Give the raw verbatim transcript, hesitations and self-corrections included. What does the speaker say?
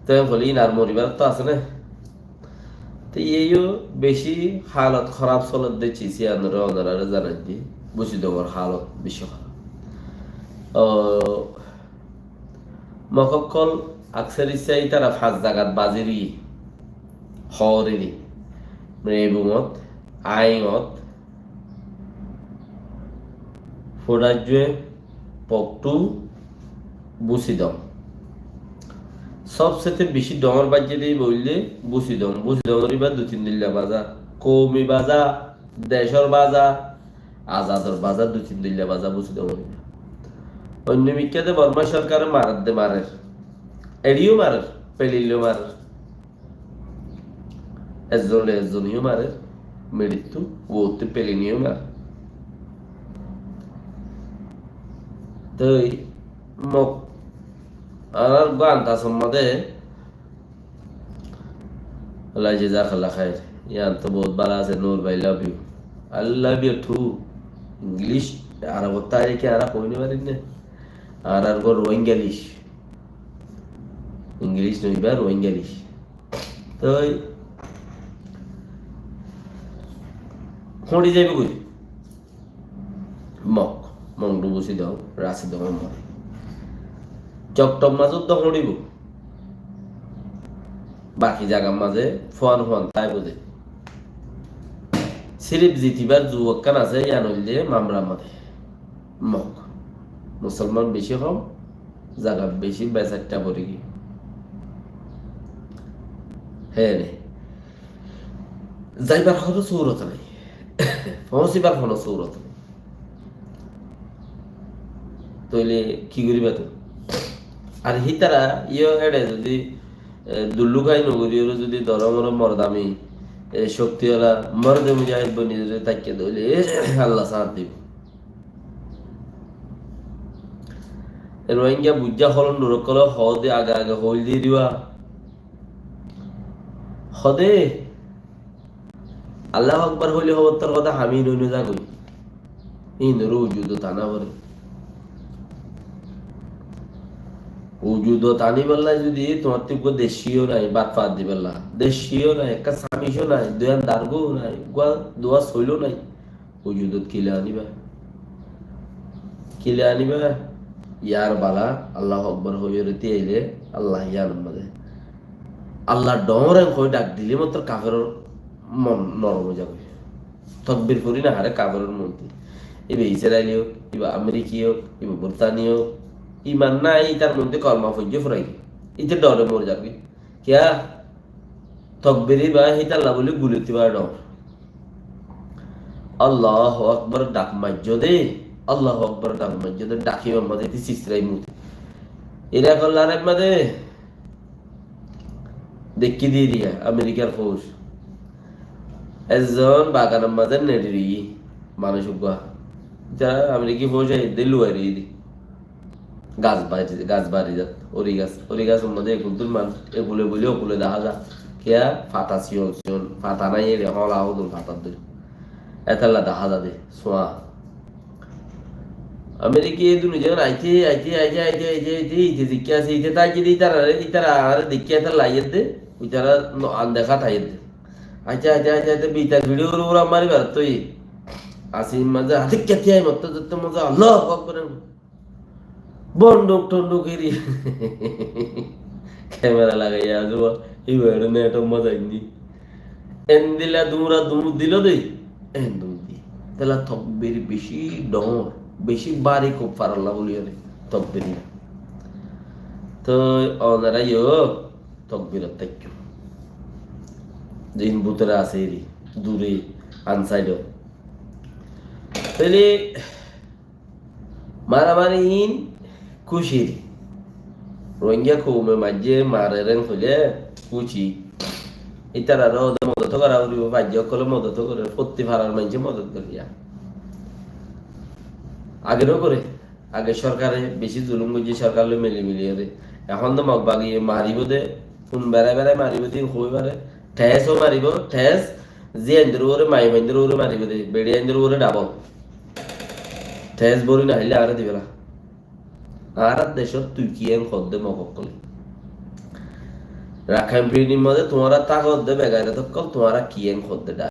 Te hoilé iín ar moribar to asé né? Te iyó beci halot hóraf soler de, cici anore onorare zanai di, Busidongor halot beci hóraf. Ó, Mok ókkol aksar issá ítara fañs zagat bazir giyé, hoór eri, Mrebungot, Aingot, Fudajjue, Poktu, Busidong. Sobsete beci dóñr baijjé de íba óilde Busidong. Busidongor íba dui tin dilla baza, koumi baza, decór baza, azador baza, dui tin dilla baza Busidongor íba. Oinno mikká de Borma sorkare marer de marer. Eçiyó marer, pelilló marer. Ezzon le ezzon iyó marer, miçittu, uottú pelin iyó marer. Toi Mok, añárar gán tasor mazé, Allah jazakallah khair. Yián to bout bála asé, Nur bhai, love you. I love you too. English, Arobot táki añára hoi no farir né. Añárar gán Rohingyalish. English no, iba Rohingyalish. Toi hori zaibo goi. Mok, Mongdu, Busidong, Rasidong, Mori. Joktom mazot do horibo. Baki zagar mazé fuan fuan táibo de. Sirif zitibar zu ekkán asé, yián óilde Mamra mazé. Mok. Musolman beci hom, zaga beci besatta fori giyé. Héne. Zaibar hono surot nai. Foóñsibar hono surot nai. Tóile ki goriba tui? Ar hítara iyó eçe zodi, e, dulluk ai no gori ore zodi dóro moro mordami, e, coktiwala morde mujahid boni zodi táikke de óile, e, Allah sáñt dibo. E Rohingya bujja holondor ókkole hoó de age age hoil di diba. Hoó de, Allahu Akbar hoile hobattar hotá hami no no zagoi. Ín ore ujudot ana fore. Ujudot anibálla zodi tuáñttu uggwá decciyo nai, bát fat dibálla. Decciyo nai, ekká samico nai, duyan dargo nai, uggwá duwa soilo nai. Ujudot kile aniba? Kile aniba? Yar bala, Allahu Akbar hoiyore tiyaile, Allah yián amade. Allah dhoóñr en hoi dhak dile mottor kaferor mon norom ói zagoi. Tokbir fori no fare kaferor monti. Iba Israili ók, iba Ameriki ók, iba Burtani ók. Iman nai, itar monti kolma foijje furai. Ite dhore mori zagoi. Kiyá? Tokbir iba hítalla buli guliti bar dhoóñr. Allahu Akbar dhak maijjo de, Allahu Akbar dhak maijjo de, dhak ibar mazé iti sisrai muti. Irakor lorai mazé dekki di diya, Amerikar fouj. Ezzon baganor mazé neri roiye, manúic uggwá. Itara Ameriki fouj aiyé de luwai roiye de. Gas bari, gas bari zat, ori gas, ori gasor mazé ekuddur manúic, ekule buli okule dahá za. Kiyá? Fata siyon siyon, fata nai ere, hola hodun fata duri. Etalla dahá za de, suwa. Ameriki e duniya aite, aite, aite, aite, aite, aite, ite zikki asé, ite táki de, itara, itara añáre dekki etalla aiyé de, itara no, andekha táiye de. Aite, aite, aite, aite, bitar video ura mari bar toi. Asi mazé, ate keti ai motto, motto mazé, Allahu Akbar. Bonduk tonduk eri. Kemera lagaiya azuwa, iba ere netor mazé aini. Endilla dura dur dilo de, en dur di. Tela tokbir beci dhoóñr, beci bari kuffaralla buli ere tokbir. Toi onara yo tokbirot táikko. Din butore asé eri, dure, ansaidot. Tele Maramari in kucir. Rohingya koume maijje marer en hoile kuci. Itarare ode modot gora foribo, maijje okkole modot gore, fotti farar maijje modot gore ya. Age no gore, age sorkare beci zulum goijje, sorkar loi mili mili gore. Ehón de Mok bagi maribo de, hun berai berai maribo de, hoi bare. Thes o maribo, thes, ziyaindor uore, maiyaindor uore maribo de, beçiyaindor uore double. Thes bori no haile añáre dibela. Añárar decot tui ki en hodde Mok okkole. Rakhine Bridge or mazé tuáñra tákodde begairot ókkol, tuáñra kiyén hoódde dá?